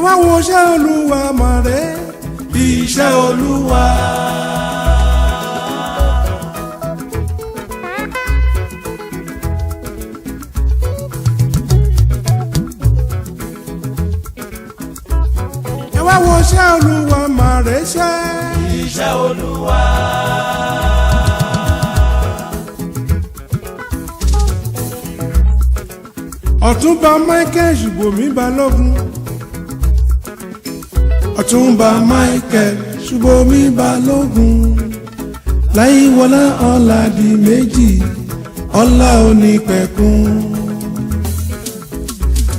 Wá wo iṣẹ́ Olúwa màrẹ́. Iṣẹ́ Olúwa. Ẹ wá wo iṣẹ́ Olúwa màrẹ́ ṣẹ́. Iṣẹ́ Olúwa. Ọ̀túnba Michael Ṣùbọ́mi Balógun. Ọ̀túnba Michael Ṣùbọ́mi Balógun. Láyíwọlá Ọládìméjì ọlá onípẹ̀kun.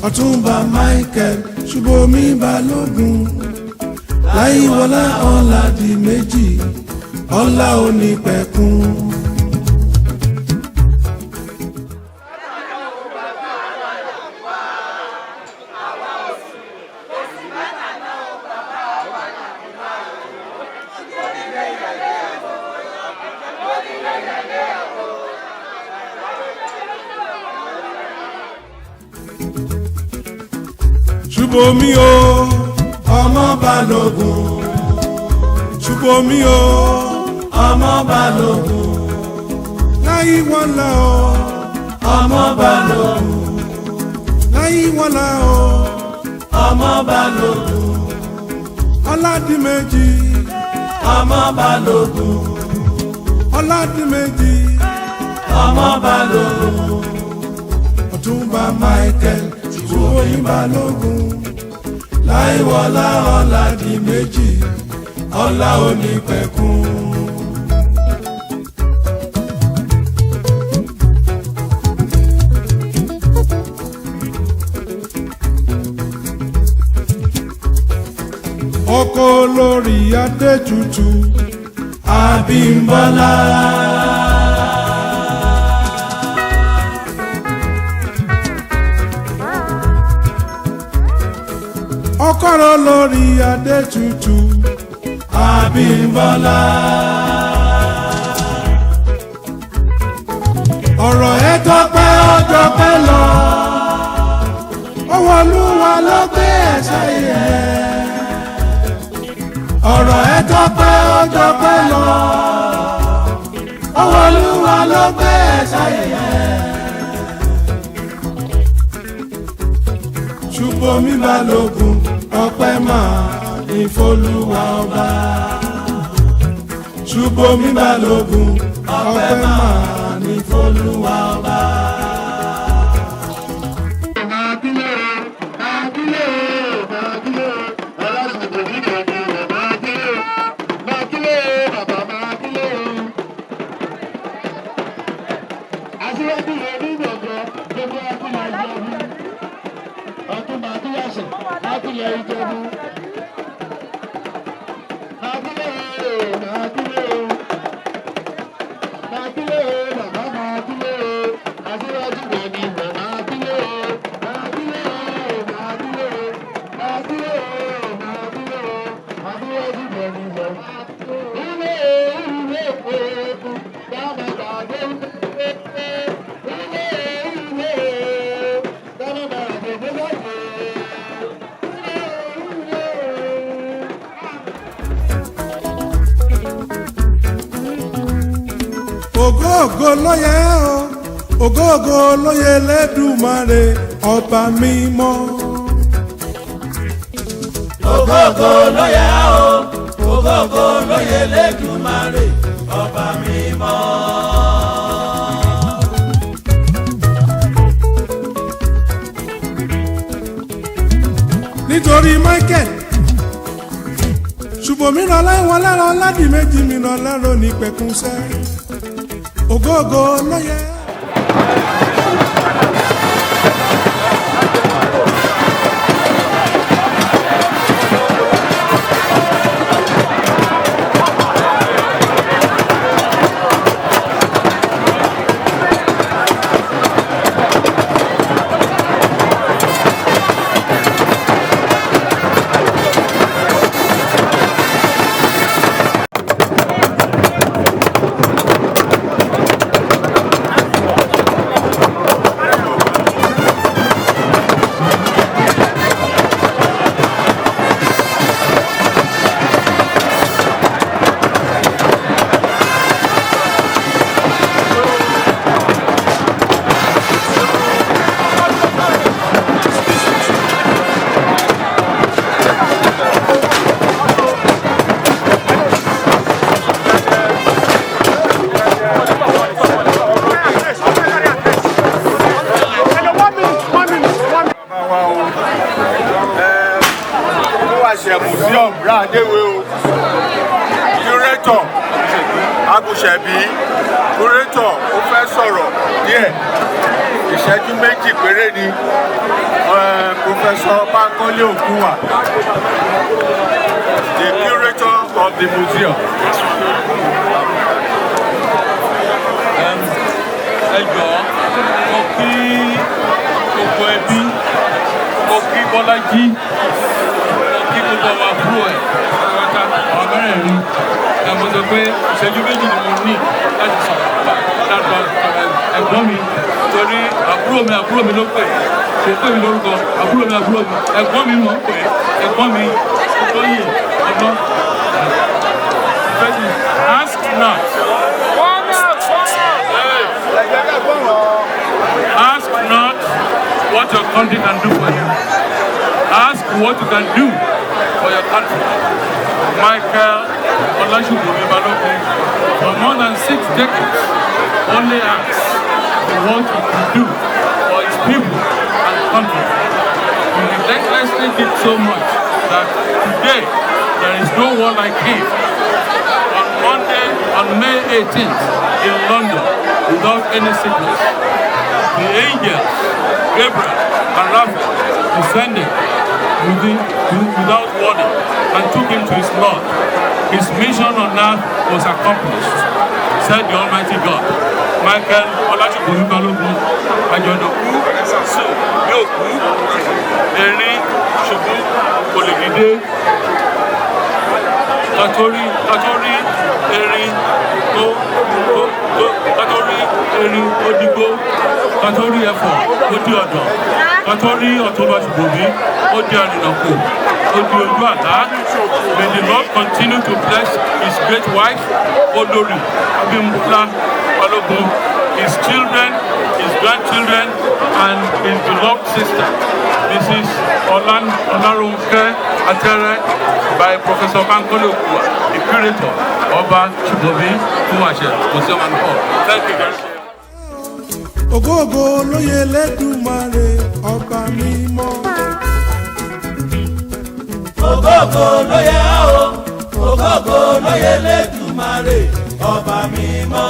Ọ̀túnba Michael Ṣùbọ́mi Balógun. Láyíwọlá Ọládìméjì ọlá onípẹ̀kun. Ṣùbọ́mi o, Ọmọ Balógun. Ṣùbọ́mi o, Ọmọ Balógun. Láyíwọlá o, Ọmọ Balógun. Láyíwọlá o, Ọmọ Balógun. Ọládìméjì, Ọmọ Balógun. Ọládìméjì, Ọmọ Balógun. Ọ̀túnba Michael Ṣùbọ́mi Balógun. Láìwọlá Ọládìméjì ọlá onípẹ̀kun. Ọkọ olórí Adétutù, Abímbọ́lá. Ọkọ olórí Adétutù, Abímbọ́lá. Ọ̀rọ̀ ẹ Tọpẹ́ ọjọ́ pẹ́ lọ. Ọwọ́ Olúwa ló gbé ẹ̀ṣẹ̀ yẹ. Ọ̀rọ̀ ẹ tọpẹ́ ọjọ́ pẹ́ lọ. Ọwọ́ Olúwa ló gbé ẹ̀ṣẹ̀ yẹ. Ṣùbọ́mi Balógun, Ọpẹ́ máa ní f'Olúwa ọba. Ṣùbọ́mi Balógun, ọpẹ́ máa ní f'Olúwa ọba. Ògóògó ló yẹ o, ògóògó ló yẹ Lẹ́dùmarè ọba mímọ́. Ògógó ló yẹ o, ògógó ló yẹ Lẹ́dùmarè ọba mímọ́. Nítorí Michael Ṣùbọ́mi ràn láìwọ̀n lára Ọládìméjì mi ràn láró ní pẹ̀kúnṣẹ́. Ògóògó ló yẹ. Thank Ráàdéwé o, curator Agùṣẹ̀bí, curator ó fẹ́ sọ̀rọ̀ díẹ̀, ìṣẹ́jú 2 péré ni. Professor Bankole Okunwa, the curator of the museum. Ẹ jọ̀ọ́, mo kí gbogbo ẹbí, mo kí Bọ́lájí, mo kí gbogbo ọmọ àbúrò ẹ̀ pátápátá, àwọn mẹ́rẹ̀ẹ̀rin ẹ. Mo sọ pé ìṣẹ́jú 2 ni mo ní láti sọ̀rọ̀ dáadáa ẹ̀gbọ́n mi, torí àbúrò mi, àbúrò mi ló pè, kò pè mí lórúkọ àbúrò mi, àbúrò mi, ẹ̀gbọ́n mi mọ̀ ń pè, ẹ̀gbọ́n mi lóyè ọgbọ́n. Ask not. Ask not what your country can do for you. Ask what you can do for your country. Michael Olasubomi Balogun, for more than 6 decades, only asked for what he could do for his people and country. He relentlessly did so much that today there is no one like him. On Monday, on May 18th, in London, without any sickness, the angels, Gabriel and Raphael, descended without warning and took him to his Lord. His mission on earth was accomplished, said the Almighty God. Michael Olasubomi Balogun, àjọ̀nàkú sùn bí òkú, erin ṣubú kò lè dìde. Kàtórí erin tó kàtórí erin ó dìgbó, kàtórí ẹfọ̀n ó di ọ̀dàn, kàtórí Ọ̀túnba Ṣùbọ́mi ó di àrìnàkò, ó di ojú àlá. May the Lord continue to bless his great wife, Olori Abimbola Balogun, his children, his grandchildren, and his beloved sister, Mrs. Olan Olarunke Atere, by Professor Bankole Okuwa, the curator, Ọba Ṣùbọ́mi Kúwàṣẹ Museum and Hall. Thank you very much. Ògógó lóye lẹ́dùnmarè ọba mímọ́. Ògógó ló yẹ ọ́ o, ògógó ló yẹ lẹ́dùmarè ọba mímọ́.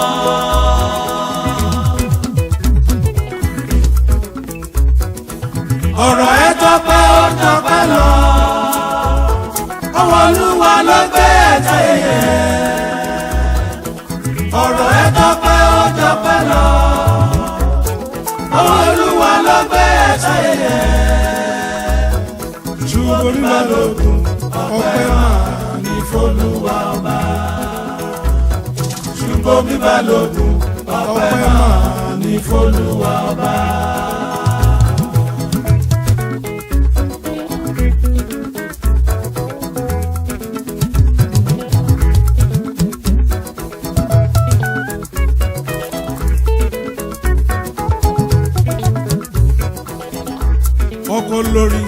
Ọ̀rọ̀ ẹ tọpẹ́, ó tọpẹ́ lọ, ọwọ́ Olúwa ló gbé ẹ̀ta yẹyẹ. Ọ̀rọ̀ ẹ tọpẹ́, ó tọpẹ́ lọ, ọwọ́ Olúwa ló gbé ẹ̀ta yẹyẹ. Ṣùgbọ́n balógun ọpẹ́ máa ní f'Olúwa ọba. Ṣùgbọ́n mi balógun ọpẹ́ máa ní f'Olúwa ọba. Ọkọ lórí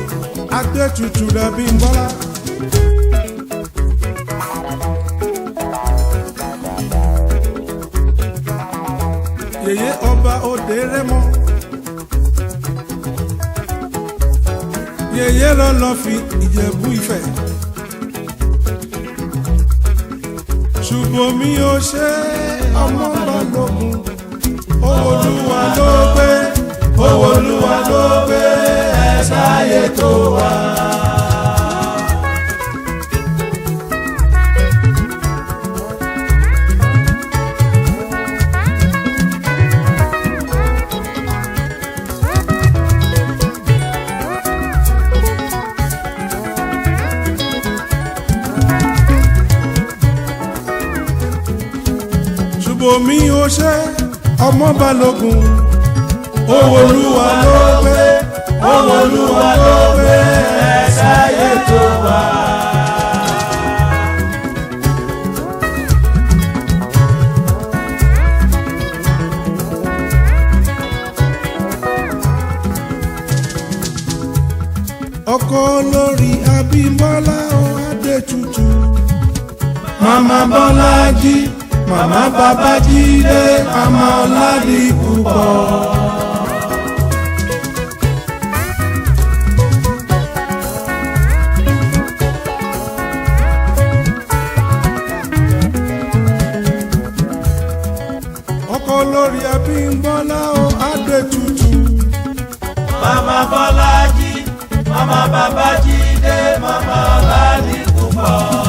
adétutù rẹ bí ń bọ́lá. Yèyé ọba òde rẹ́mọ. Yèyé lọ́lọ́ fi Ìjẹ̀bú Ifẹ̀. Ṣùgbọ́n mi ò ṣe ọmọ balógun. Owó Olúwa ló gbé, Owó Olúwa ló gbé ẹ sáyé tó wá. Ṣùgbọ́n mi ò ṣe ọmọ balógun. Owó Olúwa ló gbé, Owó Olúwa ló gbé ẹ sáyé tó wá. Ọkọ lórí Abímbọ́lá o Adétutù. Màmá Bọ́lájí, màmá Babájídé, màmá Ọládìpúpọ̀. Abímbọ́lá o Adétutù. Mama Bọ́lájí, Mama Babájídé, Mama Ọládìpúpọ̀.